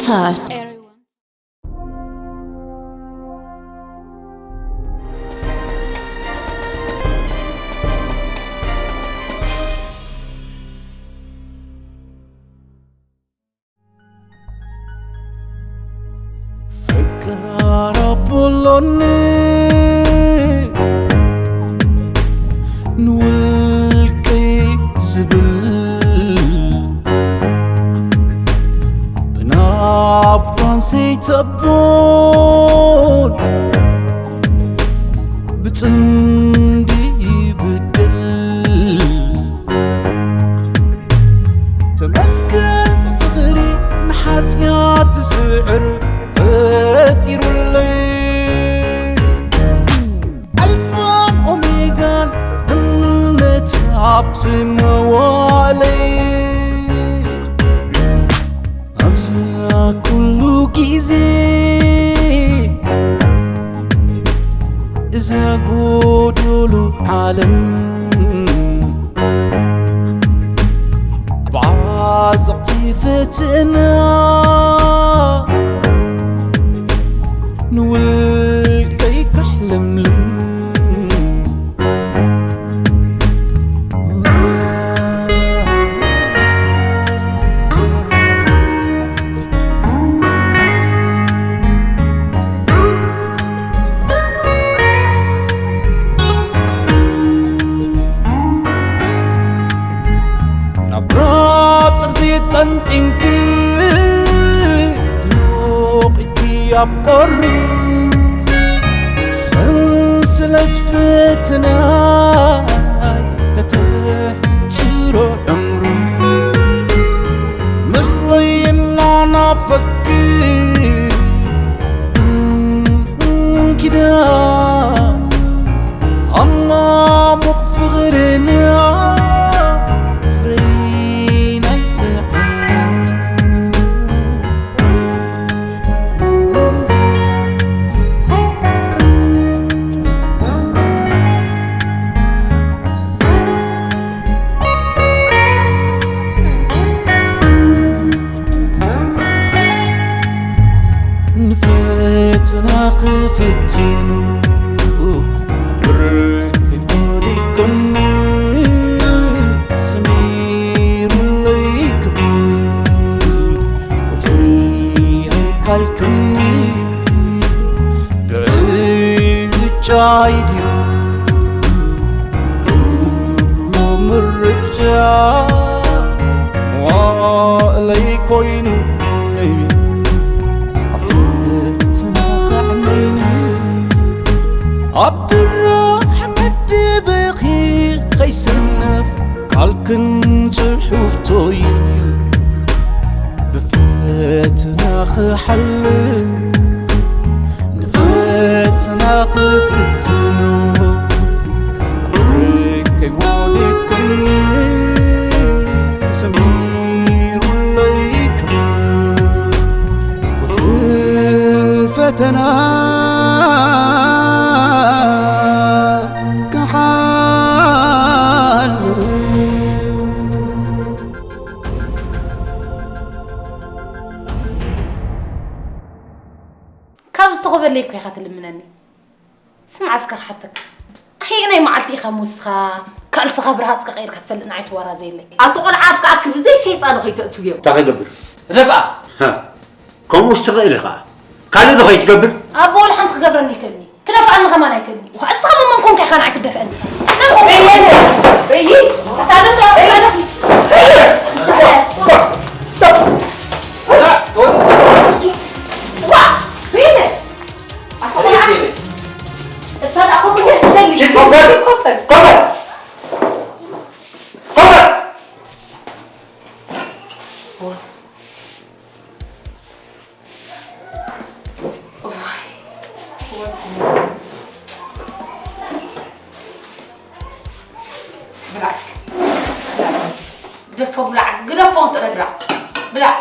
Star. ፈቃር ኣቦሎኒ ንውልቀይ ዝብል ብናባን ዘይተቦን ብጽምዲ ይብድል። ተመስገን ፍቕሪ ንሓጢኣት ትስዕር ፈጢሩለይ። ኣልፋን ኦሜጋን እምነት ሃብቲ መዋእለይ። ኣብዛ ኩሉ ግዜ እዛ ጎዶሎ ዓለም ብዓዘቕቲ ፈተና ንውልቀይ ካሕለምልም። ናብ ራብ ጥርዚ ጠንጢንኪ ትሞቒኪ ኣብ ቁሪ ሰንሰለት ፈተና ከተሕጽሮ ዕምሪ ምስለይ እናናፈቅኪ እንኪዳ ኣማሙቕ ፍቕርና ፍሬ ናይ ስሕና። ንፈተና ክፍትኑ ብርክ ወዲቅኒ ሰሚሩለይ ክብል ቁፅሪ ኣይካልክኒ። ብዕጫይ ድዩ ኩሉ ምርጫ መዋእለይ ኮይኑ ኣብ ፈተና ከዕነይኒ ኣብ ድራሕ መደበኺ ከይሰነፍ ቃልክን ጽሑፍቶይ ብፈተና ክሓልፍ ንፈተና ክፍትኑ ርከይ ወዲቅኒ ሰሚሩለይ ክብል ቁጽሪ ፈተና ክሓልፍ። ካብ ዝተኾበለይ እኮ ኢኻ ትልምነኒ። ስምዓ እስከ ክሓተካ። ኣየናይ መዓልቲ ኢኻ ምስኻ ካልስኻ ብርሃጽካ ቀይርካ ትፈልጥ ንዓይ ትዋራ ዘየለይ? ኣቲ ቆልዓ ኣፍካ ኣክብ ዘይ ሰይጣን ኾይተእትውዮ። እንታይ ክገብር? ረብኣ። ከምኡስ ትኽእል ኢኻ። ካልእ ዶ ከይትገብር? ኣቦ ወላ ሓንቲ ክገብረኒ ኣይክእልን'ዩ። ክደፍኣኒ ከማን ኣይክእልን'ዩ። እኳ እስኻ መን ኮንካ ኢኻ ንዓይ ክትደፍኣኒ? መን ኮንካ? በየነ! በይ! ተታለፍ! ተታለፍ! በየነ! ዋ! በየነ! ኣታ ቆልዓ! እሳ ደኣ ከምኡ ኢለ ዝደሊ። ኮፈር! ኮፈር! ኮፈር! ብላዕ እስኪ። ብላዕ። ግደፎ ብላዕ። ግደፎ ጥረ ብላዕ። ብላዕ።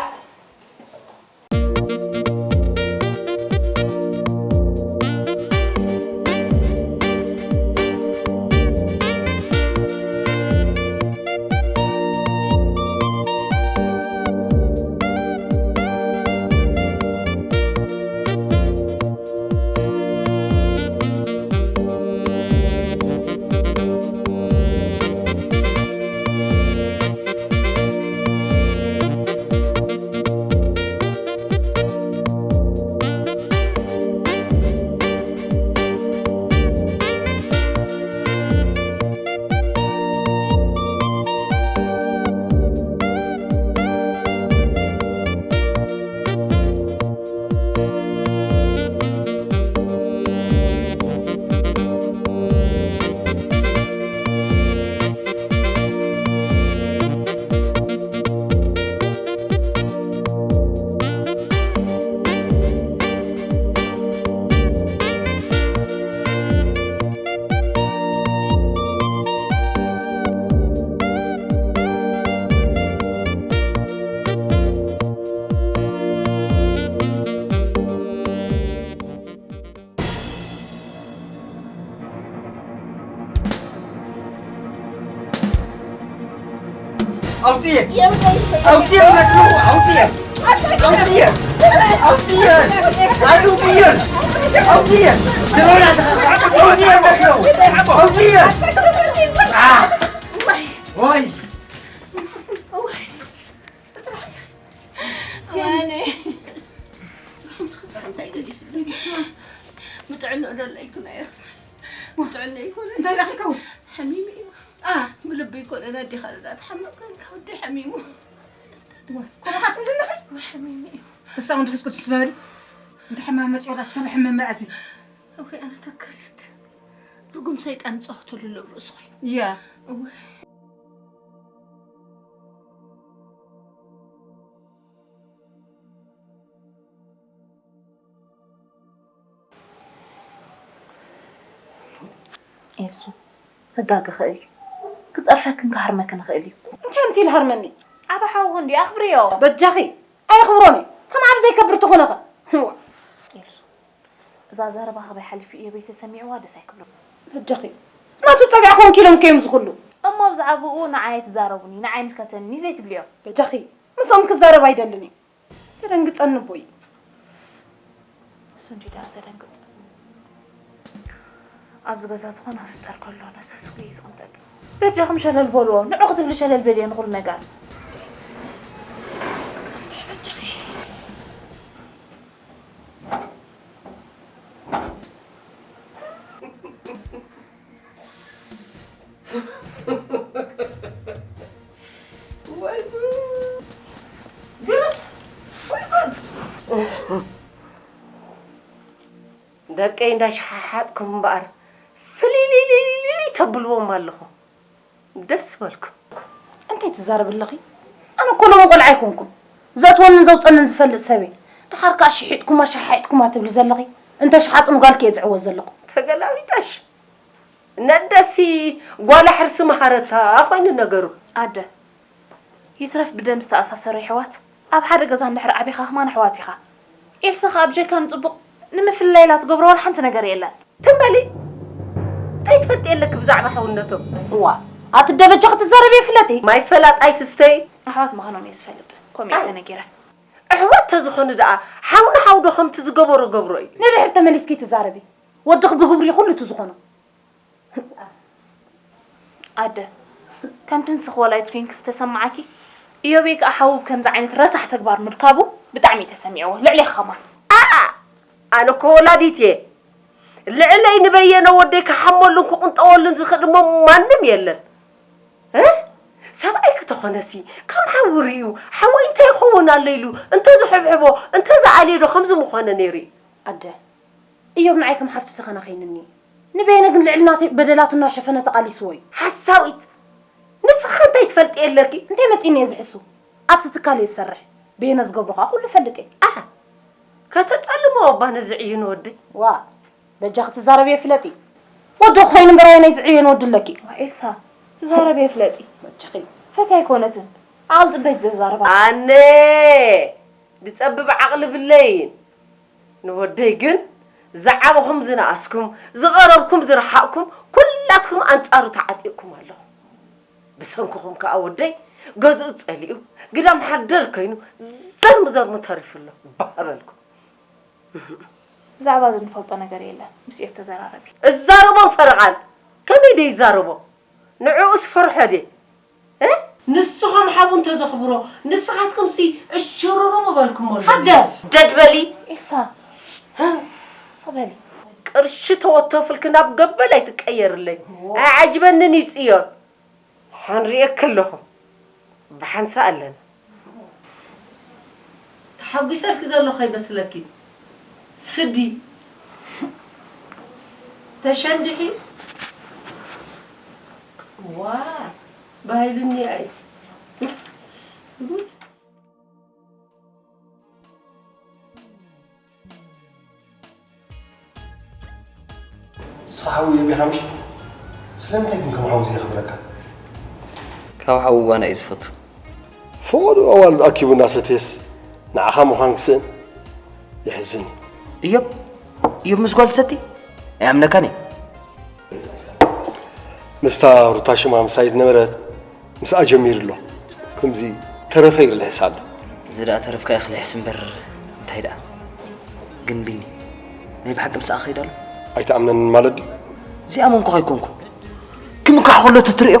ኣውፅየ! ኣውፅየ! ኣውፅየ! ኣውፅየ! ኣውፅየ! ኣውፅየ! ኣውፅየ! ኣውፅየ! ኣውፅየ! ወይ! እዋነ እንታይ ገዲሱ ደጊሱ ምጥዕንኡ ደሎ ኣይኮነ ኣይረኽበን ምጥዕንኡ ኣይኮነ እንታይ ዳኺ ከውን ሓሚሙ እዩ ኣ ብልቢ ኣይኮነ ነዲኻ ደዳ ተሓመም ኮይንካ ወደይ ሓሚሙ እዋ ኮረኻት እንደለኺ ወይ ሓሚሙ እዩ በስመ ኣብ ወወልድ ወመንፈስ ቅዱስ በሊ እንተ ሕማም መፂኡ ዳ ሰብ ሕመም መኣዚ እወ ኣነ ተከሪት ርጉም ሰይጣን ይፃወተሉ ኣሎ ርእሱ ኮይኑ እያ እወ ኤልሱ፣ ክጋገ ይኽእል እዩ። ክጸርፈክን ክሃርመክን ይኽእል እዩ። እንታይ ኣምሲሉ ሃርመኒ? ዓቢ ሓውኺ እንድዩ፣ ኣኽብርዮ። በጃኺ፣ ኣየኽብሮን እዩ። ከም ዓቢ ዘይከብር ተኾነኸ? እዋ። ኤልሱ፣ እዛ ዘረባ ካባይ ሓሊፉ እዮበይ ተሰሚዕዋ ደስ ኣይክብሎ። በጃኺ፣ ናቱ ጸግዒ ኮንኪ ኢሎም ከዮም ዝኹሉ። እሞ ብዛዕባኡ ንዓይ ኣይትዛረቡኒ፣ ንዓይ ኣይምልከተንን እዩ ዘይትብልዮ። በጃኺ፣ ምስኦም ክዛረብ ኣይደልን እዩ። የደንግጸኒ እቦይ። እሱ እንዲ ደኣ ዘደንግጽ። ኣብዚ ገዛ ዝኾነ ክፍጠር ከሎ ነብሰ ስጉ እዩ ዝቕንጠጥ። በጃኹም ሸለል በልዎ፣ ንዑ ክትብሊ ሸለል በልዮ ንኹሉ ነገር። ወይ ጉድ! ወይ ጉድ! ደቀይ እንዳሸሓሓጥኩም እምበኣር ፍልይልይልይልይ ተብልዎም ኣለኹም። ደስ በልኩም። እንታይ ትዛረቢ ኣለኺ? ኣነ እኮ ሎሚ ቆልዓ ኣይኮንኩን። ዘእትወንን ዘውፀንን ዝፈልጥ ሰብ እየ። ደሓር ከኣ ሽሒጥኩማ ሸሓሒጥኩማ ትብሊ ዘለኺ። እንተሽሓጥኑ ጓልኪ እየ ዝዕወት ዘለኹ። ተገላቢጠሽ። ነደሲ ጓል ሕርሲ መሃረታ ኮይኑ ነገሩ። ኣደ፣ ይትረፍ ብደም ዝተኣሳሰሩ የሕዋት ኣብ ሓደ ገዛ እንድሕር ዓቢኻ ከማን ኣሕዋት ኢኻ። ኤልሳ ኸኣ ብጀካ ንጽቡቕ ንምፍልላይ ኢላ ትገብሮ ዋላ ሓንቲ ነገር የለን። ትም በሊ። እንታይ ትፈልጢ ኣለኪ ብዛዕባ ሓውነቶም? እዋ፣ ኣቲ ኣደ በጃኺ ትዛረብዮ ፍለጢ። ማይ ፈላጥ ኣይትስተይ። ኣሕዋት ምዃኖም እየ ዝፈልጥ። ከምኡ እየ ተነጊረ። ኣሕዋት ተዝኾኑ ደኣ ሓው ንሓው ዶ ከምቲ ዝገበሮ ገብሮ እዩ? ንድሕር ተመሊስኪ ትዛረቢ። ወድኺ ብግብሩ እዩ ኩሉ እቲ ዝኾኖ። ኣደ፣ ከምቲ ንስኺ ወላዲት ኮይንኪ ዝተሰማዓኪ፣ እዮበይ ከኣ ሓዉ ብከምዚ ዓይነት ረሳሕ ተግባር ምርካቡ ብጣዕሚ እዩ ተሰሚዕዎ፣ ልዕሌኺ ከማን። ኣኣ! ኣነ እኮ ወላዲት እየ። ልዕለይ ንበየነ ወደይ ክሓመሉን ክቕንጠወሉን ዝኽእል እሞ ማንም የለን። እ? ሰብኣይ ክተኾነሲ፣ ከም ሓዊ ርእዩ፣ ሓወይ እንታይ ይኸውን ኣሎ ኢሉ እንተዝሕብሕቦ፣ እንተዝኣልዮ ዶ ከምዚ ምኾነ ነይሩ እዩ? ኣደ፣ እዮብ ንዓይ ከም ሓፍቱ ተኸናኺኑኒ። ንበየነ ግን ልዕሊ ናተይ በደላቱ እናሸፈነ ተቓሊስዎ እዩ። ሓሳዊት! ንስኺ እንታይ ትፈልጢ ኣለኪ? እንታይ መፂኒ እየ ዝሕሱ? ኣብቲ ትካል እየ ዝሰርሕ። በየነ ዝገብሮ ከዓ ኩሉ እፈልጥ እየ። ኣህ! ከተፀልሞ ኣባ ነዚ ዕዩን ወዲ። ዋ፣ በጃኺ ትዛረብዮ ፍለጢ። ወዲ ኮይኑ እምበር ኣየናይ ዝዕየን ወዲ ኣለኪ? ዋ፣ ኤልሳ፣ ትዛረብዮ ፍለጢ። በጃኺ። ፈትያ ኣይኮነትን። ዓቕሊ ፅበይቲ ዘዛርባ። ኣነ! ዝጸብብ ዓቕሊ ብለይን። ንወደይ ግን ዝዓበኹም ዝነኣስኩም፣ ዝቐረብኩም ዝረሓቕኩም፣ ኩላትኩም ኣንጻሩ ተዓጢቕኩም ኣለኹም። ብሰንክኹም ከኣ ወደይ ገዝኡ ጸሊኡ፣ ግዳም ሓደር ኮይኑ ዘርሙ ዘርሙ ተሪፉ ኣሎ። ባህ በልኩ። ብዛዕባ እዚ ንፈልጦ ነገር የለን። ምስ እዮብ ተዘራረቢ። እዛረቦም ፈረቓን። ከመይ ደይ ይዛረቦ? ንዕኡስ ፈርሖ ድየ? እ? ንስኹም ሓቡ እንተዘኽብሮ፣ ንስኻትኩምሲ እሽሩሩ ምበልኩሞ ኣለኹ። ሓደር! ደድ በሊ! ኤልሳ! እ? ሶ በሊ። ቅርሺ ተወተፍልኪ ናብ ገበል ኣይትቀየርለይ። እዎ። ኣይዓጅበንን እዩ ጽዮን። ሓንሪኤኪ ኣለኹ። ብሓንሳእ ኣለና። ተሓጒሰልኪ ዘለኹ ኣይመስለኪን? ስዲ። ተሸንድሒ። ዋ፣ ባይልኒ ኣይ። ጉድ። ንስኻ ሓዊ እዮብ ኢኻ ምሽ? ስለምንታይ ግን ከም ሓዊ ዘየኽብረካ? ካብ ሓዊ ዋና እዩ ዝፈቱ። ፈቐድኡ ኣዋልድ ኣኪቡ እናሰተየስ ንዓኻ ምዃን ክስእን? የሕዝን እዩ። እዮብ፣ እዮብ ምስ ጓል ትሰቲ? ኣይኣምነካን እየ። ምስታ ሩታ ሽማ ምሳይ ዝነበረት ምስኣ ጀሚሩ ኣሎ። ከምዚ ተረፈ ኢሉ ልሕስ ኣሎ። እዚ ደኣ ተረፍካ ኢኺ ልሕስ እምበር እንታይ ደኣ። ግን ቢኒ፣ ናይ ብሓቂ ምሳኣ ከይድ ኣሎ? ኣይትኣምነንን ማለት ድዩ? ዘይኣመንኩ ኣይኮንኩ። ክምካሕ ከሎ ትትርእዮ?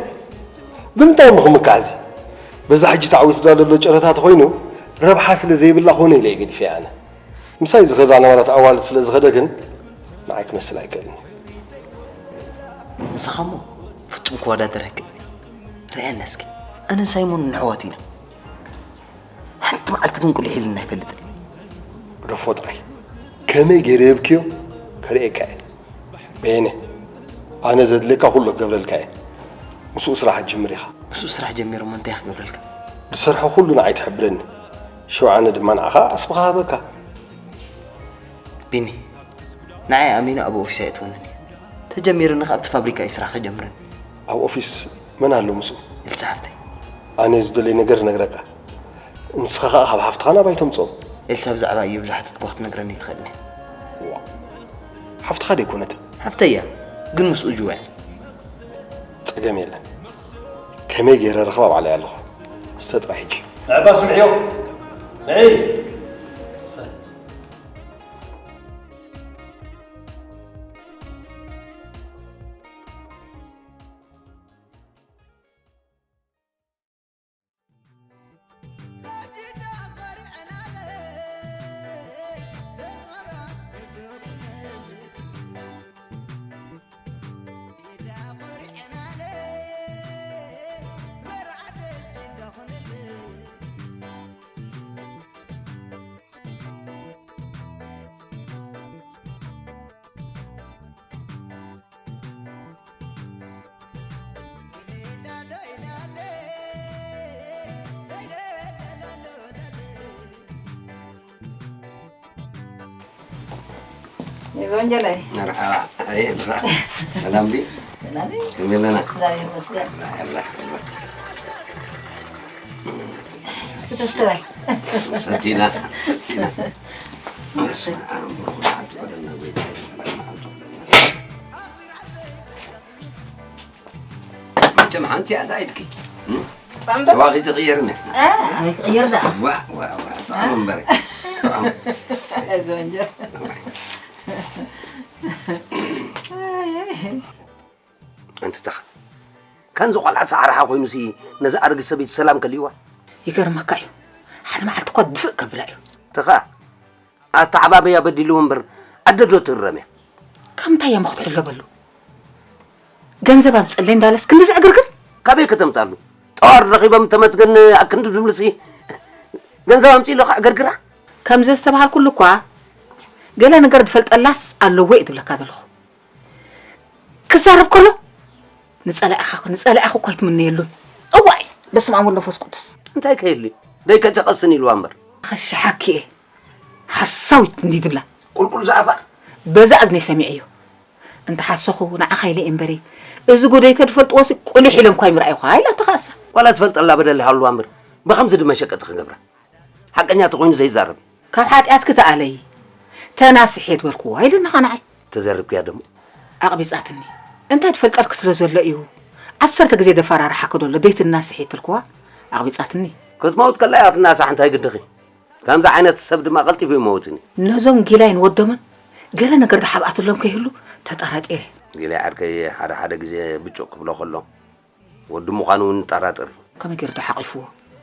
ብምንታይ እሞ ክምካሕ እዚ? በዛ ሕጂ ተዓዊቱ ዳ ዘሎ ጨረታ ተኾይኑ ረብሓ ስለ ዘይብላ ኮነ ኢለ እየ ገዲፈያ ኣነ። ምሳይ ዝኸዳ ነበራት ኣዋልድ ስለ ዝኸደ ግን ንዓይ ክመስል ኣይክእልን። ምሳኻ እሞ ፍጹም ክወዳደር ኣይክእልን። ርኣየና እስኪ። ኣነን ሳይሞን ንሕዋት ኢና። ሓንቲ መዓልቲ ግን ቁሊሕ ኢልና ኣይፈልጥን። ግደፎ ጥራይ። ከመይ ገይረ የብክዮ ከርእየካ እየ። በየነ፣ ኣነ ዘድልየካ ኩሉ ክገብረልካ እየ። ምስኡ ስራሕ ጅምር ኢኻ። ምስኡ ስራሕ ጀሚረ እሞ እንታይ ክገብረልካ? ዝሰርሖ ኩሉ ንዓይ ትሕብረኒ። ሽውዓነ ድማ ንዓኻ ዓስብኻ ሃበካ። ቢኒ፣ ንዓይ ኣሚኑ ኣብ ኦፊስ ኣየእትወንን እዩ። ተጀሚርኒ ከኣ ኣብቲ ፋብሪካ እዩ ስራሕ ከጀምረኒ። ኣብ ኦፊስ መን ኣሎ ምስኡ? ኤልሳ ሓፍተይ። ኣነ ዝደለይ ነገር ነግረካ። ንስኻ ከኣ ካብ ሓፍትኻ ናባይ ተምጽኦ። ኤልሳ ብዛዕባ እዩ ብዝሓተትኳ ክትነግረኒ ኣይትኽእልን እያ። ዋ፣ ሓፍትኻ ደይኮነት? ሓፍተይ እያ፣ ግን ምስኡ ጅዋ እያ። ጸገም የለን። ከመይ ገይረ ረኽባ ባዕለይ ኣለኹ። ስተ ጥራይ ሕጂ። ንዕባ ስምዕዮ። ንዒ። ወንጀለይ። መርሓባ። ኣየ፣ ብራ። ሰላም ድዩ? ሰላም እዩ። ከመይ ኣለና? እግዚኣብሔር ይመስገን። ኣላ፣ ኣላ፣ ኣላ። ስተስተባይ። ሰቲና፣ ሰቲና። በስመ ኣብ ወወልድ ወመንፈስ ቅዱስ። መቸም ሓንቲ ኣላ ኢድኪ። እም? ባምበር። ሰዋኺ ትቕየርኒ። እ፣ ኣይትቕየር ደኣ። ዋ፣ ዋ፣ ዋ፣ ጥዑም እምበር። ጥዑም። እዚ ወንጀል። ኣይ፣ ኣይ። ኣንቲ ተኻ። ከምዚ ቆልዓ ሰዓርሓ ኮይኑሲ ነዛ ኣረጊት ሰበይቲ ሰላም ከልይዋ? ይገርመካ እዩ። ሓደ መዓልቲ እኳ ድፍእ ከብላ እዩ። ተኻ። ኣተዓባበያ በዲልዎ እምበር ኣደ ዶ ትእረም እያ? ካብ ምንታይ እያ እሞ ክትሕሎ በሉ? ገንዘብ ኣምፀለይ እንዳለስ ክንዲ ዘዕግርግር? ካበይ ከተምፃሉ? ጠዋር ረኺቦም ተመስገን ኣክንዲ ዝብሉሲ ገንዘብ ኣምፂእሉ ከዕገርግራ? ከምዚ ዝተባሃልኩሉ እኳ ገለ ነገር ዝፈልጠላስ ኣለዎ እየ ዝብለካ ዘለኹ። ክዛረብ ከሎ ንጸላኢኻ ንጸላኢኻ እኳ ኣይትምነየሉን። እዋይ በስመ ኣብ ወወልድ ወመንፈስ ቅዱስ። እንታይ ከይሉ ደይ ከጨቐስን ኢልዋ እምበር። ኸሻሓኪ እየ ሓሳዊት እንዲ ትብላ። ቁልቁል ዝኣፋ። በዛ እዝነይ ሰሚዐዮ። እንተ ሓሰኹ ንዓኻ ኢለ እየ እምበረይ። እዚ ጎደይ ተድፈልጥዎሲ ቁሊሕ ኢለ እንኳ ይምርኣይኹ ኢላ ተኻእሳ። ዋላ ትፈልጠላ በደል ይሃልዋ እምበር ብኸምዚ ድመሸቀጢ ክገብራ። ሓቀኛ ተኾይኑ ዘይዛረብ። ካብ ሓጢኣትኪ ተኣለዪ ተናስሒ እየ ዝበልክዋ ኢሉኒ ኸ ንዓይ። ተዘርብክያ ደሞ? ኣቕቢጻትኒ። እንታይ ትፈልጠልኪ ስለ ዘሎ እዩ ዓሰርተ ግዜ ደፈራርሓኪ ዘሎ ዘይትናስሒ እትልክዋ ኣቕቢጻትኒ። ክትመውት ከላ እያ ትናሳሕ እንታይ ግድኺ? ከምዚ ዓይነት ሰብ ድማ ቀልጢፉ ይመውትኒ። ነዞም ጊላይ ንወዶምን ገለ ነገር ዝሓብኣትሎም ከይህሉ ተጠራጢረ። ጊላይ ዓርከይ ሓደ ሓደ ግዜ ብጩቕ ክብሎ ከሎ ወዲ ምዃኑ እውን ንጠራጠር እዩ። ከመይ ገይሩ ዶ ሓቒፍዎ?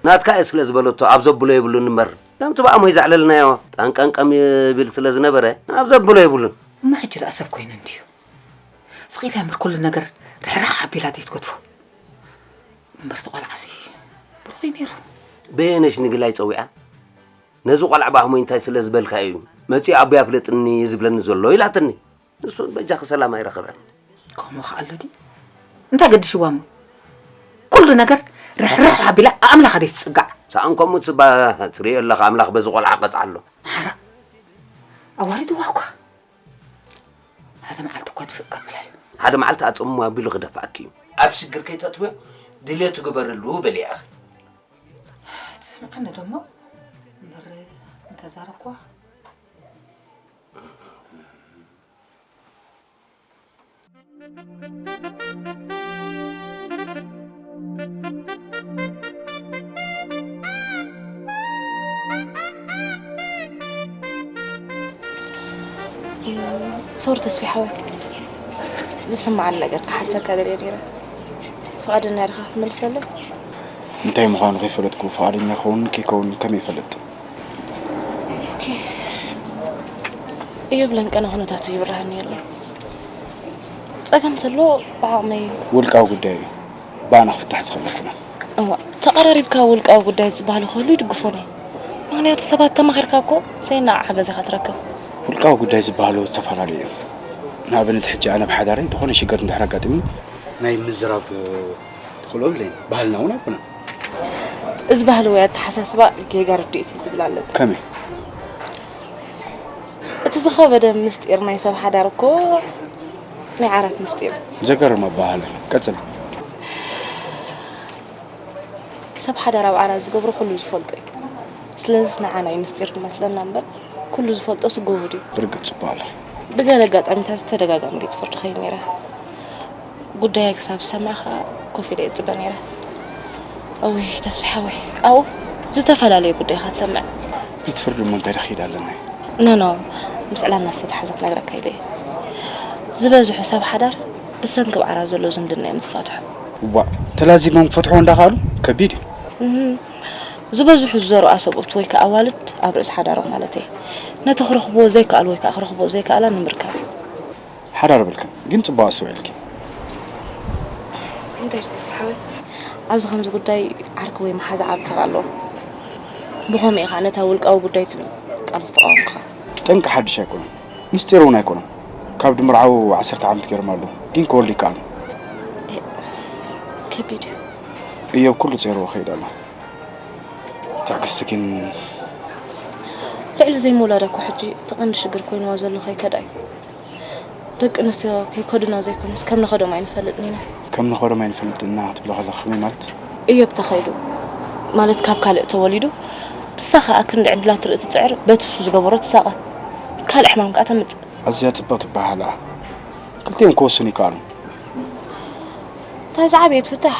ናትካ እየ ስለ ዝበለቶ ኣብ ዘብሎ የብሉን እምበር ከምቲ ብኣሞይ ዘዕለልናዮ ጠንቀንቀም ይብል ስለ ዝነበረ ኣብ ዘብሎ የብሉን። እሞ ሕጂ ደኣ ሰብ ኮይኑ እንድዩ። ስቕ ኢላ እምበር ኩሉ ነገር ርሕራሕ ኣቢላ ዘይትገድፎ። እምበር እቲ ቆልዓሲ ብሩኽ እዩ ነይሩ። በየነሽ ንግላይ ጸዊዓ ነዚ ቆልዓ ብኣሞይ እንታይ ስለ ዝበልካዮ እዩ መጺኡ ኣቦይ ኣፍለጥኒ ዝብለኒ ዘሎ ኢላትኒ። ንሱ በጃኺ ሰላም ኣይረኸበን። ከምኡ ኸኣ ኣሎ ድዩ? እንታይ ገዲሽዋ እሞ? ኩሉ ነገር ርሕርሕ ኣቢላ ኣምላኻ ደይ ትጽጋዕ። ሰኣን ከምኡ ትስባ ትርእዮ ኣለኻ ኣምላኽ በዚ ቆልዓ ቀጽዓሎ። ሓራ ኣዋሪድዋ እኳ። ሓደ መዓልቲ እኳ ትፍእ ከብላ እዩ። ሓደ መዓልቲ ኣጽምሞ ኣቢሉ ክደፍኣኪ እዩ። ኣብ ሽግር ከይተእትውዮ ድልየቱ ግበርሉ በሊ ኢኺ። ትስምዓኒ ዶ እሞ? እምበር እንተዛረብክዋ። ሶሪ ተስፊ ሓወይ፣ ዝስምዓኒ ነገር ክሓተካ ደልየ ነይረ። ፍቓደኛ ዲኻ ክትመልሰለይ? እንታይ ምዃኑ ከይፈለጥኩ ፍቓደኛ ክኸውን ከይከውን ከመይ ይፈልጥ? ኦኬ። እዩ ብለን ቀነ ኩነታቱ ይብርሃኒ ኣሎ። ጸገም ዘሎ ብዓቕመይ እዩ። ውልቃዊ ጉዳይ እዩ። ብኣና ክፍታሕ ዝኽእል ኣይኮነን። እዋ፣ ተቐራሪብካ ውልቃዊ ጉዳይ ዝበሃል ክህሉ ይድግፎን እየ። ምኽንያቱ ሰባት ተማኺርካ እኮ ዘይነዓቕ ሓገዝ ኢኻ ትረክብ። ውልቃዊ ጉዳይ ዝበሃሉ ዝተፈላለዩ እዮም። ንኣብነት ሕጂ ኣነ ብሓዳረይ ዝኾነ ሽግር እንድሕር ኣጋጢሙኒ ናይ ምዝራብ ተኽእሎ የብለይን። ባህልና እውን ኣይኮነን። እዚ ባህሊ ወይ ኣተሓሳስባ ጌጋ ርድኢት እዩ ዝብል ኣለኒ። ከመይ? እቲ ዝኸበደ ምስጢር ናይ ሰብ ሓዳር እኮ ናይ ዓራት ምስጢር እዩ። ዘገርም ኣበሃህላ እዩ። ቀጽል። ሰብ ሓዳር ኣብ ዓራት ዝገብሮ ኩሉ ዝፈልጦ እዩ። ስለዚስ ንዓና እዩ ምስጢር ዝመስለና እምበር ኩሉ ዝፈልጦስ ግሁድ እዩ። ብርግጽ ጽቡቕ ኣላ። ብገለ ኣጋጣሚታት ተደጋጋሚ ቤት ፍርዲ ከይድ ነይረ። ጉዳየይ ክሳብ ዝሰምዕ ከኣ ኮፍ ኢለ እጽበ ነይረ። እውይ ተስፋ ሓወይ፣ ኣብኡ ዝተፈላለየ ጉዳይ ኢኻ ትሰምዕ። ቤት ፍርዲ እሞ እንታይ ደኺድ ኣለና እዩ? ኖ ኖ፣ ምስ ዕላልና ዝተተሓዘ ክነግረካ ኢለ እየ። ዝበዝሑ ሰብ ሓዳር ብሰንኪ ብዓራት ዘሎ ዝምድና እዮም ዝፋትሑ። ዋእ፣ ተላዚሞም ክፈትሑ እንዳኻሉ ከቢድ እዩ። እህ፣ ዝበዝሑ ዝዘርኣ ሰብኡት ወይ ከኣ ኣዋልድ ኣብ ርእሲ ሓዳሮም ማለተይ፣ ነቲ ክረኽብዎ ዘይከኣሉ ወይ ከኣ ክረኽብዎ ዘይከኣላ ንምርካብ። ሓዳር በልክን ግን ጽቡቕ ኣስተውዒልኪ። እንታይ እዩ ተስፋ ሓወይ? ኣብዚ ከምዚ ጉዳይ ዓርኪ ወይ መሓዛ ዓቢ ተራ ኣለዎ። ብኸምኡ ኢኻ ነታ ውልቃዊ ጉዳይ ትብል ቃል ዝተቓወምኩኻ። ጠንቂ ሓድሽ ኣይኮነን፣ ምስጢር እውን ኣይኮነን። ካብ ድምርዓው ዓሰርተ ዓመት ገይሮም ኣለዉ፣ ግን ክወልዱ ይከኣሉ። ከቢድ እዩ። እዮብ ኩሉ ጸይርዎ ከይድ ኣሎ። ትዕግስቲ ግን ልዕሊ ዘይምውላዳ እኮ ሕጂ እቲ ቀንዲ ሽግር ኮይንዋ ዘሎ ከይከዳ እዩ። ደቂ ኣንስትዮ ከይከዱና ዘይኮኑስ ከም ንኸዶም ኣይንፈልጥን ኢና። ከም ንኸዶም ኣይንፈልጥን ኢና ክትብሎ ከለኺ ከመይ ማለት? እዮብ ተኸይዱ ማለት ካብ ካልእ ተወሊዱ ንሳ ኸኣ ክንዲ ዕድላ ትርኢ ትጽዕር በቲ እሱ ዝገበሮ ትሳቐ ካልእ ሕማም ከኣ ተምጽእ። ኣዝያ ጽብቕቲ ኣበሃህላ። ክልቲኦም ክወስኑ ይከኣሉ። እንታይ ዝዓበየት ፍታሕ?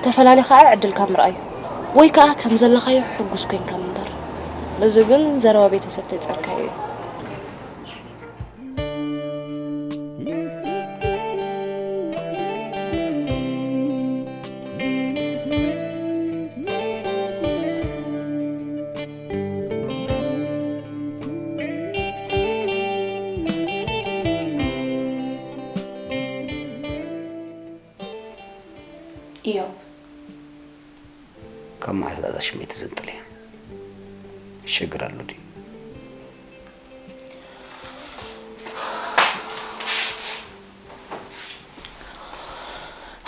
ተፈላሊኻ ዕድልካ ምርኣዩ ወይ ከኣ ከም ዘለኻዮ ሕጉስ ኮይንካ ምንባር። እዚ ግን ዘረባ ቤተሰብ ተይጸርካዮ እዩ። እዮብ። ካብ መዓስ እዛ ሽመይ ትዝንጥል እያ? ሽግር ኣሎ ድዩ?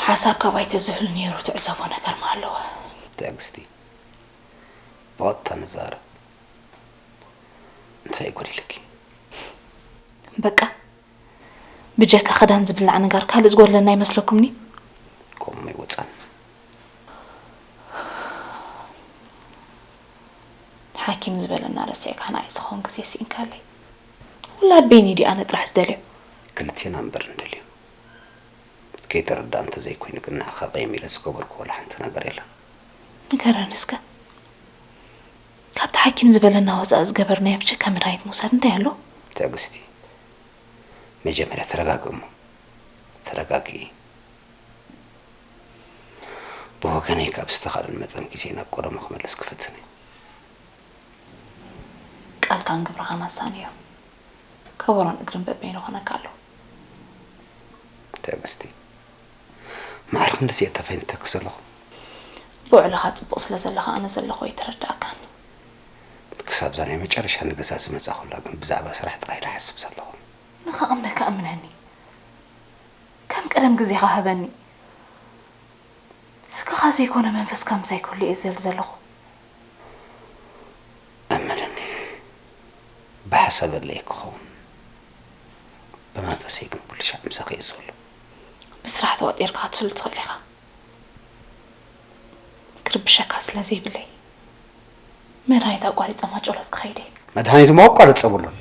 ሓሳብ ካባይ ተዝሕሉ ነይሩ ትዕዘቦ ነገር ማ ኣለወ? ትዕግስቲ፣ ብቐጥታ ንዛረብ። እንታይ እዩ ጎዲልኪ? በቃ፣ ብጀካ ክዳን ዝብላዕ ነገር ካልእ ዝጎድለና ይመስለኩምኒ? ከምኡ ኣይወጻን። ሓኪም ዝበለና ረሲዕካ ንዓይ ዝኸውን ግዜ ስኢንካለይ። ውላድ ቤኒ ድዩ ኣነ ጥራሕ ዝደልዮ? ክልቴና እምበር ንደልዮ። ከይተረድኣ እንተዘይኮይኑ ግን ንዓኻ ቅይም ኢለ ዝገበርኩ ዋላ ሓንቲ ነገር የለን። ንገረኒ እስከ። ካብቲ ሓኪም ዝበለና ወጻኢ ዝገበርናዮ ብቸካ መድሃኒት ምውሳድ እንታይ ኣሎ? ትዕግስቲ፣ መጀመርያ ተረጋግእ እሞ። ተረጋግኢ። ብወገነይ ካብ ዝተኻእለኒ መጠን ግዜ ናብ ቀደሙ ክመልስ ክፍትን እየ። ቃልካን ግብርኻን ኣሳንዮ። ከበሮን እግርን በበይኑ ኾነካ ኣሎ። ትዕግስቲ፣ መዓር ክንድዚ እየ ተፈይንተክ ዘለኹ። ብውዕልኻ ጽቡቕ ስለ ዘለኻ ኣነ ዘለኹ ኣይተረዳእካን። ክሳብ እዛ ናይ መጨረሻ ንገዛ ዝመጻኹላ ግን ብዛዕባ ስራሕ ጥራይ ድሓስብ ዘለኹ። ንኽኣምነካ እምነኒ። ከም ቀደም ግዜኻ ሃበኒ። ስጋኻ ዘይኮነ መንፈስካ ምሳይ ክህሉ እየ ዝደሊ ዘለኹ። እመነኒ፣ ብሓሳብ ኣድለየ ክኸውን፣ ብመንፈሰይ ግን ኩሉ ሻዕ ምሳኺ እየ ዝህሉ። ብስራሕ ተዋጢርካ ክትህሉ ትኽእል ኢኻ። ክርብሸካ ስለ ዘይብለይ፣ መድሃኒት ኣቋሪጸ ማጨሎት ክኸይድ እየ። መድሃኒት እሞ ኣቋርጽ የብሉን።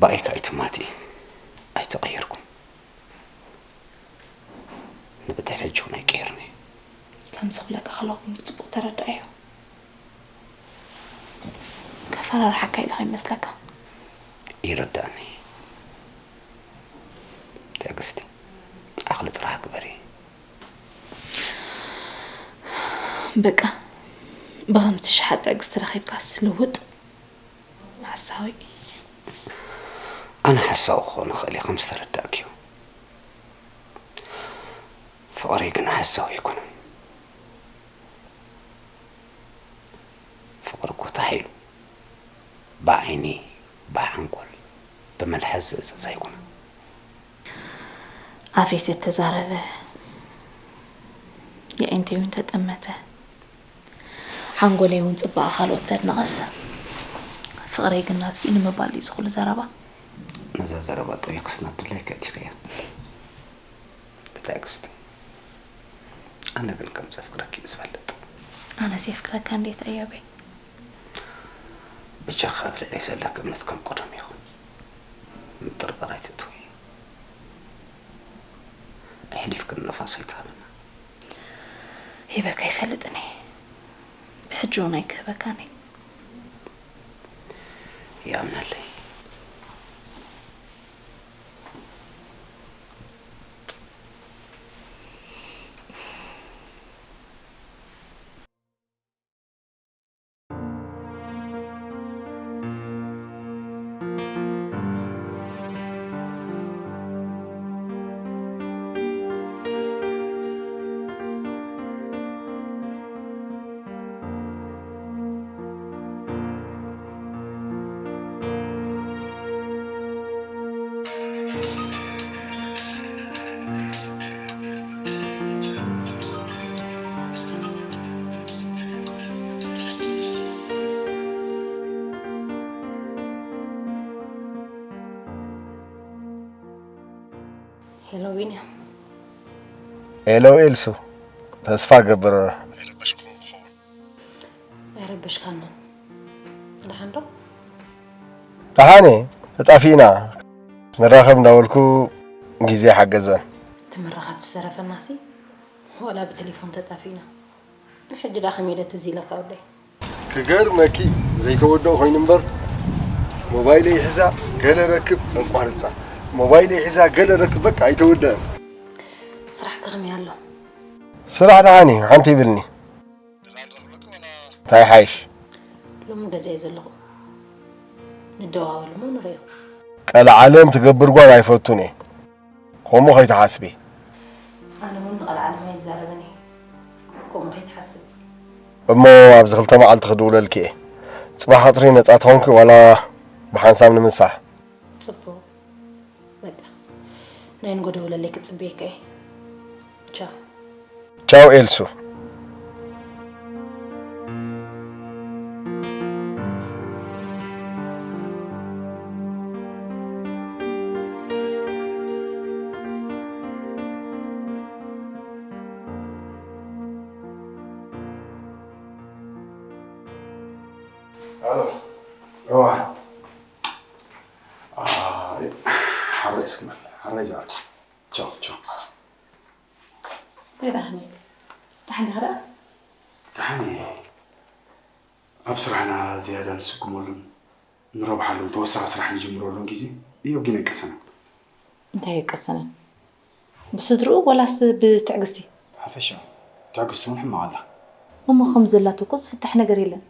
ብኣይ ከኣ ኣይትማትኢ፣ ኣይተቐየርኩን። ንብድሕሪ ሕጂ እውን ኣይቀየርን እየ። ከምዚ ክብለካ ከለኹ ግን ብጽቡቕ ተረዳእዮ። ፈራርሓካ ኢለ ከይመስለካ። ይርዳእኒ ትዕግስቲ፣ ዓቕሊ ጥራሕ ግበሪ። በቃ ብኸምቲ ሽሓት ትዕግስቲ ረኺብካ ስልውጥ ሓሳዊ። ኣነ ሓሳዊ ክኾን እኽእል እየ ከም ዝተረዳእክዮ። ፍቕረይ ግን ሓሳዊ ኣይኮነን። ፍቕሪ እኮ ታሒሉ ብዓይኒ ብሓንጎል ብመልሓስ ዝእዘዝ ኣይኮነን። ኣፌት እተዛረበ የዒንተይ እውን ተጠመተ። ሓንጎለይ እውን ፅባቐ ካልኦት ተድነቐስ። ፍቕረይ ግን ናትኪ እዩ ንምባል እዩ ዝኹሉ ዘረባ። ነዛ ዘረባ ጠቢቕስ ናብ ድላይ ከእቲኽያ። ብትዕግስቲ። ኣነ ግን ከም ዘፍቅረኪ እዩ ዝፈልጥ። ኣነስ የፍቅረካ እንዴት ኣያበይ? ብቻ ካብ ልዕሊ ዘለኪ እምነት ከም ቀደም ይኹን። ምጥርጣር ኣይትእትዊ። ኣሕሊፍክን ነፋስ ኣይትሃብና። ሂበካ ኣይፈልጥን እየ። ብሕጂ እውን ኣይክህበካን እየ። ይኣምነለይ። ሄሎ ቢንያም። ሄሎ ኤልሱ፣ ተስፋ ገብር ኣይረበሽኩኹም ክኸውን። ኣይረበሽካንን። ደሓን ዶ? ደሓን እየ፣ ተጣፊእና። ንራኸብ እንዳበልኩ ግዜ ሓገዘን። እቲ ምርኻብ ትተረፈናሲ ዋላ ብቴሌፎን ተጣፊእና። ሕጂ ደኣ ከመይ ኢለ ትዝ ኢለካ ወደይ? ክገርመኪ ዘይተወደኦ ኮይኑ እምበር ሞባይለይ ሒዛ ገለ ረክብ ኣቋርጻ ሞባይለይ ሒዛ ገለ ረክብ በቃ ኣይተወደአን። ስራሕ ከኸመይ ኣሎ? ስራሕ ደሓን እዩ ሓንቲ ይብልኒ። እንታይ ሓይሽ? ሎሚ ገዛ እየ ዘለኹ። ንደዋወል እሞ ንሪኦ። ቀልዓለም ትገብር ጓል ኣይፈቱን እየ። ከምኡ ከይትሓስቢ። ኣነ እውን ንቐልዓለም ኣይዛረብን እየ። ከምኡ ከይትሓስብ። እሞ ኣብዚ ክልተ መዓልቲ ክድውለልኪ እየ። ጽባሕ ቀትሪ ነጻ ትኾንኪ ዋላ ብሓንሳብ ንምሳሕ? ጽቡቕ። በቃ ናይ ንጎ ደውለለይ ክጽበየካ እየ። ቻው። ቻው ኤልሱ። ኣሎ። እዋ። ኣይ፣ ሓራይ እስክመል፣ ሓራይ ዝኣርግ። ቻው፣ ቻው። እንታይ ደኣ ከመይ? ደሓን ዲኻ ደኣ? ደሓን እየ። ኣብ ስራሕና ዝያዳ ንስጉመሉን ንረብሓሉን ተወሳኺ ስራሕ ንጅምረሉን ግዜ እዮብ ግን ኣይቀሰነን። እንታይ ኣይቀሰነን? ብስድርኡ ዋላስ ብትዕግስቲ? ሓፈሻ ትዕግስቲ እውን ሕማቕ ኣላ። እሞ ከም ዘላቶ እኮ ዝፍታሕ ነገር የለን።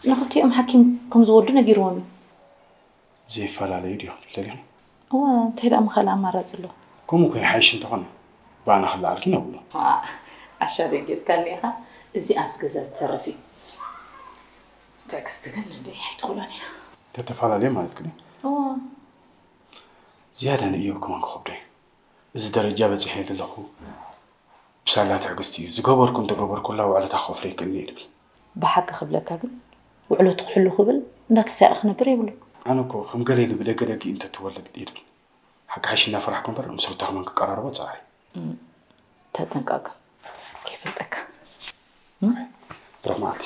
ንኽልቲኦም ሓኪም ከም ዝወዱ ነጊርዎም እዩ። ዘይፈላለዩ ድዩ ክትብል ደሊኺ? እዋ እንታይ ደኣ ምኻል ኣማራፂ ኣሎ? ከምኡ እኮ ይሓይሽ እንተኾነ ብኣና ክለዓልኪ ነብሎ። ዓሻ ደጊርካኒ ኢኻ። እዚ ኣብዚ ገዛ ዝተርፍ እዩ። ትዕግስቲ ግን እንደ ኣይትኽእሎን እያ። ተተፈላለየ ማለት ግን እዋ ዝያዳ ንእዮብ ከማን ክኸብዶ እዩ። እዚ ደረጃ በፂሐ ዘለኹ ብሳላ ትዕግስቲ እዩ። ዝገበርኩ እንተገበርኩላ ውዕለታ ክኸፍሎ ይክእልኒ እየ ድብል። ብሓቂ ክብለካ ግን ውዕለቱ ክሕሉ ክብል እንዳተሳቀ ክነብር የብሉ። ኣነ እኮ ከም ገለ ኢሉ ብደገ ደጊኡ እንተትወልድ እየ ድብል። ሓቂ ሓይሽ እናፈራሕኩ እምበር ምስ ሩታ ከማን ክቀራረቦ ፃዕሪ። ተጠንቀቅ ከይፈልጠካ። ብሩኽ መዓልቲ።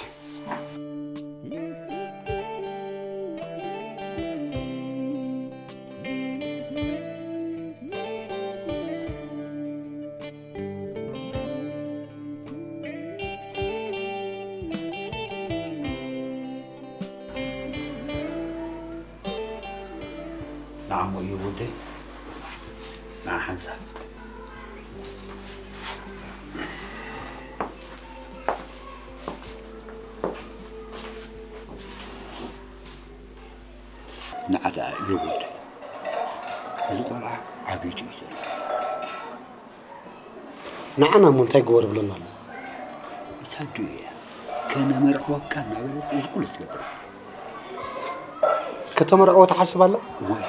እሞ እዩ ወደይ፣ ንዓ ሓንሳብ። ንዓ ደኣ እዩ ወደይ። እዚ ቆልዓ ዓብዩ እዩ ዘሎ። ንዓና እሞ እንታይ ግበር ብለና ኣሎ? እታ ኣዱ እያ ከነመርዕወካ እናበለት እዚ ኩሉ ትገብር። ከተመርዕዎ ትሓስብ ኣላ? ወይ፣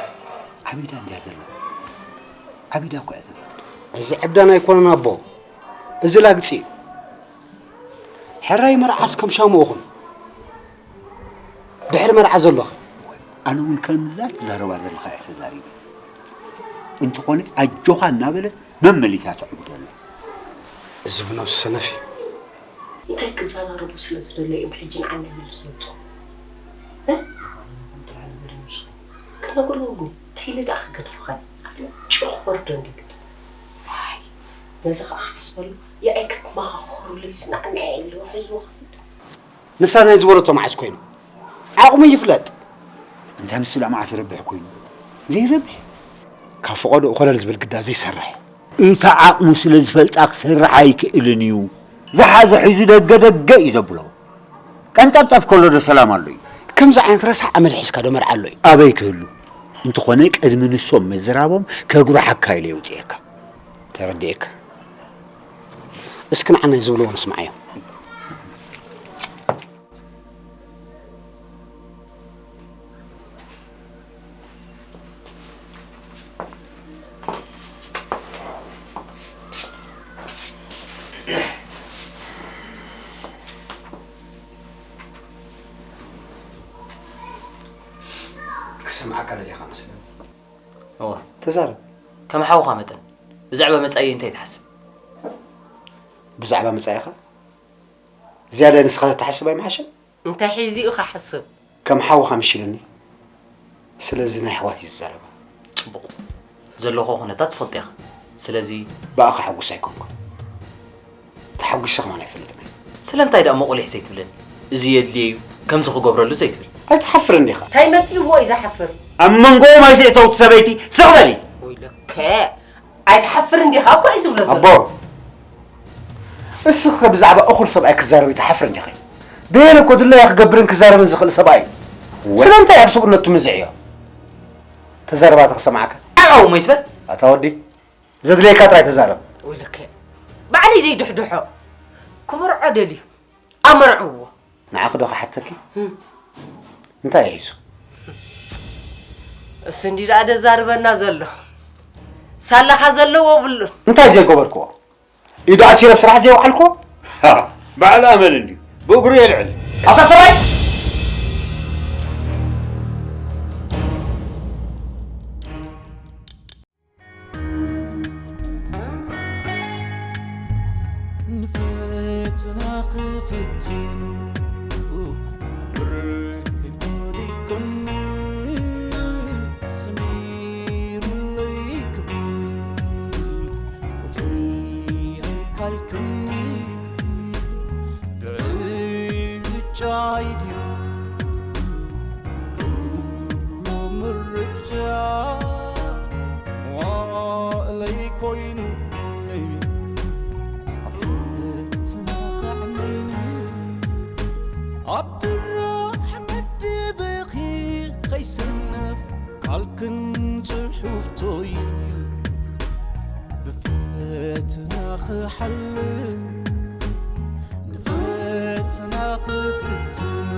ዓቢዳ እንድያ ዘላ። ዓቢዳ እኮ እያ ዘላ። እዚ ዕብዳን ኣይኮነን ኣቦ። እዚ ላግጺ እዩ። ሕራይ መርዓስ ከም ሻምኡ ኹን። ድሕሪ መርዓ ዘሎኸ? ኣነ እውን ከምዛ ትዛረባ ዘለኻ እየ ተዛሪበ። እንተኾነ ኣጆኻ እናበለት መመሊሳ ተዕብዶ ኣላ። እዚ ብነብሱ ሰነፍ እዩ። እንታይ ክዘራረቡ ስለ ዝደለዩ እዮም ሕጂ ንዓና መልስ ዘውፅኡ? እ? ክነግርዎም እንታይ ኢለ ደኣ ክገድፎ ኸ? ኣፍንጭኡ ክወርዶ እንዲ ግድ። ዋይ፣ ነዚ ኸኣ ክሓስበሉ፣ የኣይ ክትመኻኸሩሉ ስናዕ ንዓይ ኣለዎ፣ ሕዝዎ ክኸይድ። ንሳ ናይ ዝበረቶ መዓስ ኮይኑ? ዓቕሙ ይፍለጥ። እንታ ንሱ ደኣ መዓስ ረብሕ ኮይኑ? ዘይረብሕ። ካብ ፈቐዶኡ ኮለል ዝብል ግዳ ዘይሰርሕ። እታ ዓቕሙ ስለ ዝፈልጣ ክሰርሕ ኣይክእልን እዩ። ዝሓዘ ሒዙ ደገ ደገ እዩ ዘብሎ። ቀንጠብጠብ ከሎ ዶ ሰላም ኣሎ እዩ? ከምዚ ዓይነት ረሳሕ ኣመል ሒዝካ ዶ መርዓ ኣሎ እዩ? ኣበይ ክህሉ? እንተኾነ ቅድሚ ንሶም ምዝራቦም ከጉርሓካ ኢለ የውፅኤካ። ተረዲኤካ። እስኪ ንዓናይ ዝብልዎ ንስምዓዮ። ክሰምዓካ ደሊኻ መስለኒ። እወ። ተዛረብ። ከም ሓውኻ መጠን፣ ብዛዕባ መጻኢይ እንታይ ትሓስብ? ብዛዕባ መጻኢኻ? ዝያዳ ንስኻ ተትሓስብ ኣይምሓሸን? እንታይ ሒዙ እዩ ክሓስብ? ከም ሓውኻ ምሽ ኢሉኒ። ስለዚ ናይ ኣሕዋት እዩ ዝዛረባ። ጽቡቕ። ዘለኹዎ ኩነታት ትፈልጦ ኢኻ። ስለዚ ብኣኻ ሕጉስ ኣይኮንኩን። ተሓጒሰ ከማን ኣይፈልጥን እየ። ስለምንታይ ደኣ መቑሊሕ ዘይትብለኒ? እዚ የድልየ እዩ፣ ከምዚ ክገብረሉ ዘይትብል? ኣይትሓፍርን ዲኻ? እንታይ መጺእዎ እዩ ዝሓፍር? ኣብ መንጎኦም ኣይትእተው ሰበይቲ፣ ስቕ በሊ! ወይለከ! ኣይትሓፍርን ዲኻ እኮ እዩ ዝብሎ ዘሎ። ኣቦ፣ እስኺ ብዛዕባ እኹል ሰብኣይ ክትዛረቢ ትሓፍሪ እንዲኺ? ብሄለ እኮ ድላያ ክገብርን ክዛረብን ዝኽእል ሰብኣይ እዩ። ወ- ስለምንታይ ኣብ ሰብኡነቱ ምንዝዕዮ? ተዛረባ ተኽሰምዓካ። ዓው፣ እሞ ይትበል። ኣታ ወዲ፣ ዘድልየካ ጥራይ ተዛረብ። ወይለከ፣ ባዕለይ ዘይድሕድሖ ክመርዖ ደልዩ፣ ኣመርዕዎ። ንዓኺ ዶ ክሓተኪ? እም። እንታይ እዩ ሒዙ? እሱ እንዲ ደኣ ደዛርበና ዘሎ። ሳላኻ ዘለዎ ብሉን። እንታይ ዘይገበርክዎ? ኢዱ ኣሲረ ኣብ ስራሕ ዘየውዓልክዎ? ሃ፣ በዓል ኣመል እንድዩ። ብእግሩ የልዕል። ኣታ ሰብኣይ! ንፈተና ክፍትኑ ብርክ ወዲቅኒ ሰሚሩለይ ክብል ቁጽሪ ኣይካልክኒ ብዕጫይ ድዩ ኩሉ ምርጫ መዋእለይ ኮይኑኒ ኣብ ፈተና ከዕነይኒ ኣብ ድራሕ መደበኺ ከይሰነፍ ካልክን ጽሑፍቶይ ብፈተና ክሓልፍ ንፈተና ክፍትኑ